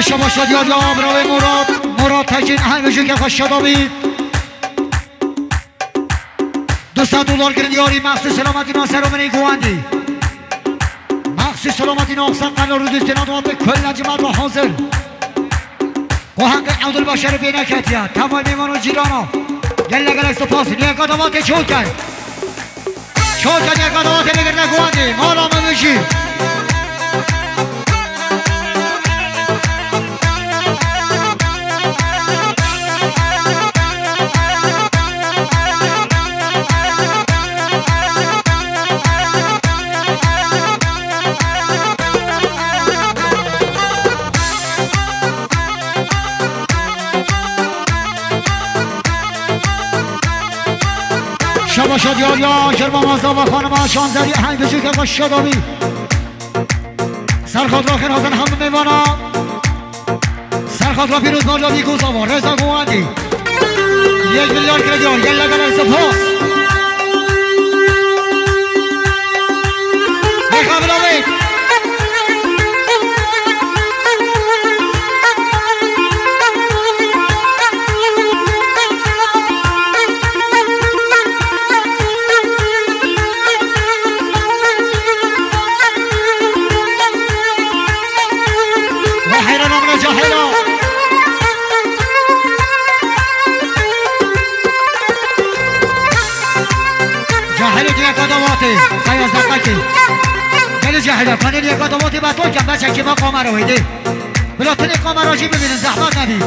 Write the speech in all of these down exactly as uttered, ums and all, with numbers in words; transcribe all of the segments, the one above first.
Şabaş diyar ya, bravo Murat. Murat Tekin, eheng jike xweş şada bî. Du sed dolar girindiyarî, Mexsûs Selametî Naser û minê guwendî. Mexsûs Selametî Naser qenor û dustê nadawatê kulle cimat ve hazir. Ku heqê Evdulbaşerî pê neketiye. Tevay mêvan û cîrana. Gelek gelek spas. Niyeka davatê çoken. Çoken niyeka davatê bigirine guwendî. Mala me bijî. Şabaşa diyar ya, Şerma Mazava xanıma şanzeri eheng bijî ke xweş şadabî. Serxotra xêr hatin hemû mêvana. Serxotra pîroz barca bî ku zava, rêza guwendî. Yek milyar krediyar, gelek gelek spas. Bêxebir avêt. Ve heyran amine cahila. Cahilê diye kadavatê. Sayaz dakaki. Gelê cahila. Kanê diye kadavatê beton ken beçekî me kamera weyde. Bila tenê kamera jî bibînin, zehmet nebî.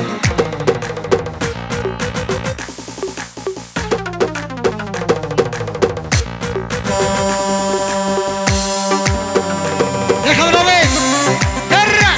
Dêxev navê. Derre.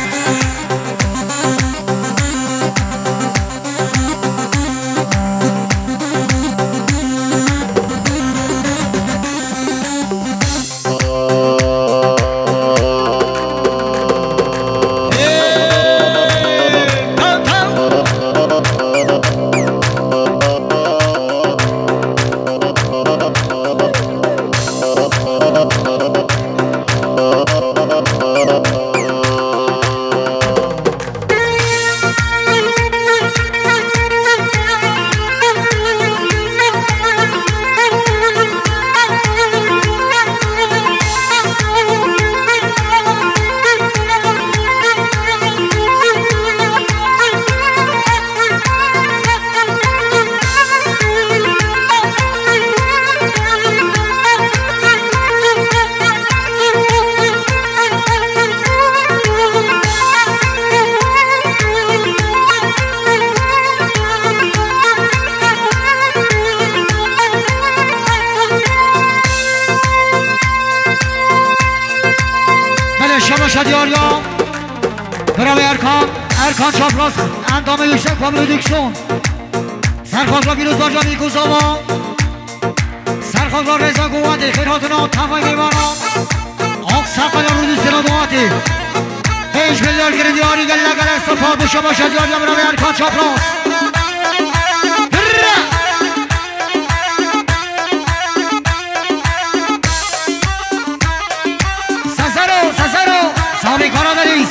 Belê, şabaş diyar ya. Bravo Erkan. Erkan Çapraz. Endamê Yüksek Prodüksiyon. Serxotra pîroz barca bî ku zava. Serxotra rêza guwendê, xêr hatina, tevay mêvana. Aqsa Qala Rûdû sera guwendê. Pênc milyar girindiyarî, gelek gelek spas, bu şabaş diyar ya, bravo Erkan Çapraz. Hırra! Sezero, Sezero, Sami Karadeniz.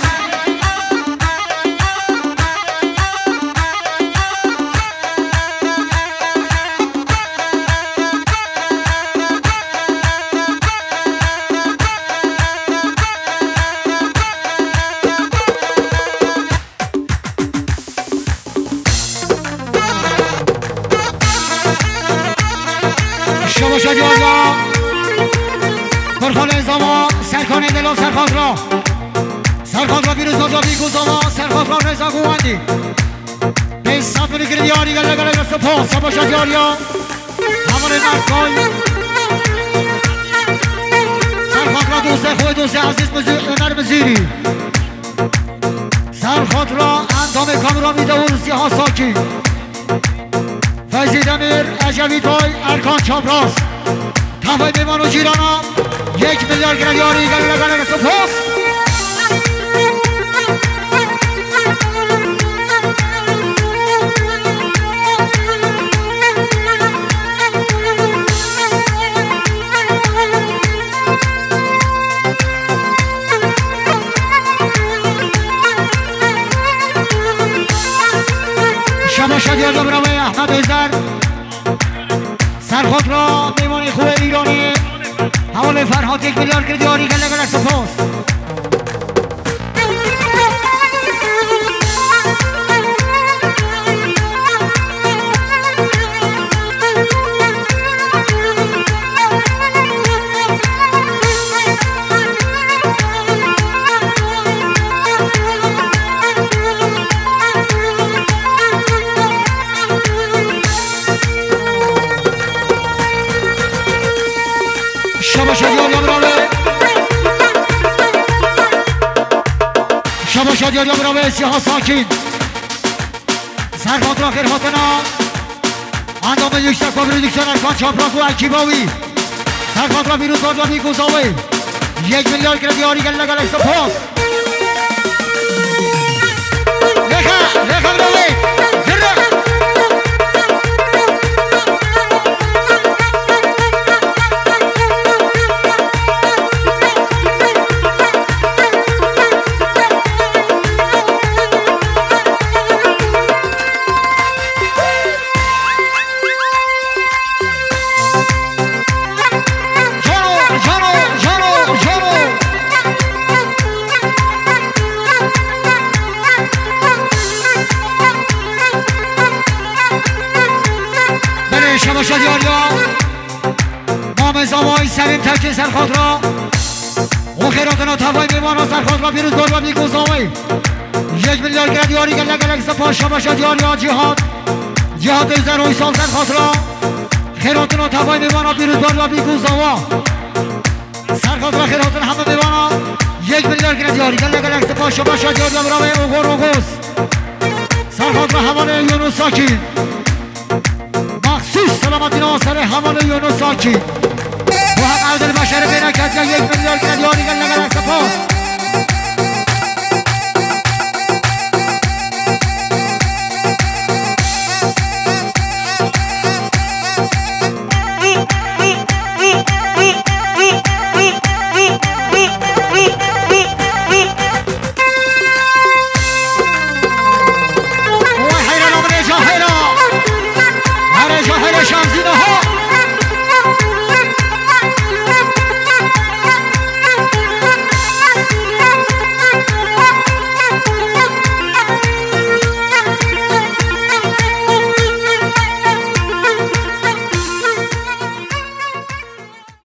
Şabaşa diyar ya. Korxanê zava, Serkanê Delo, Serxatra. Serxatra pîroz barca bî ku zava, Serxatra rêza guwendî. Pênc sed bin girindiyarî, gelek gelek spas, şabaşa diyar ya. Hevalê Mertay. Serxatra dostê xwe, dostê ezîz Mizî-, Ömer Mizîrî. Serxatra endamê kamera Mîdewûr Sîha Sakî. Feyzî Demîr, Ecevît Ay, Erkan Çapraz. Tevay mêvan û cîrana yek milyar girendiyarî, gelek gelek spas. Ferhat yek milyar kir diyarî, gelek gelek spas. Şabaş ediyar ya bravo. Şabaş ediyar ya bravo. Siha Sakin. Serhat ra xêr hatina. Endamê Yüksek Prodüksiyon Erkan Çapraz û ekîba wî. Serhat ra pîroz bad, wî ku zawê yek milyar kire diyarî, gelek gelek spas. Lêxe, lêxe mirovê. Girre. Cano, cano, cano, cano. Belê, şabaş ediyar ya. Mamê Zavayî Semîm Tekin Serhat ra. Û xêratina tevayê mêvana Serhat ra pîroz bad, wî ku zawê yek milyar kire diyarî, gelek gelek spas. Şabaş ediyar ya Cihat. Cihat Özer Uysal Serhat ra. Xêratina tevayê mêvana pîroz bad, wî ku zawa. Serhat ra xêr hatin hemî mêvana. Yek milyar kire diyarî, gelek gelek spas. Şabaş ediyar ya bravo Ogor Oguz. Serhat ra hevalê Yunus Sakin. Maxsus selametîna serê hevalê Yunus Sakin. Bu hem Evdil Beşerî bêne ketiye, yek milyar kire diyarî, gelek gelek spas.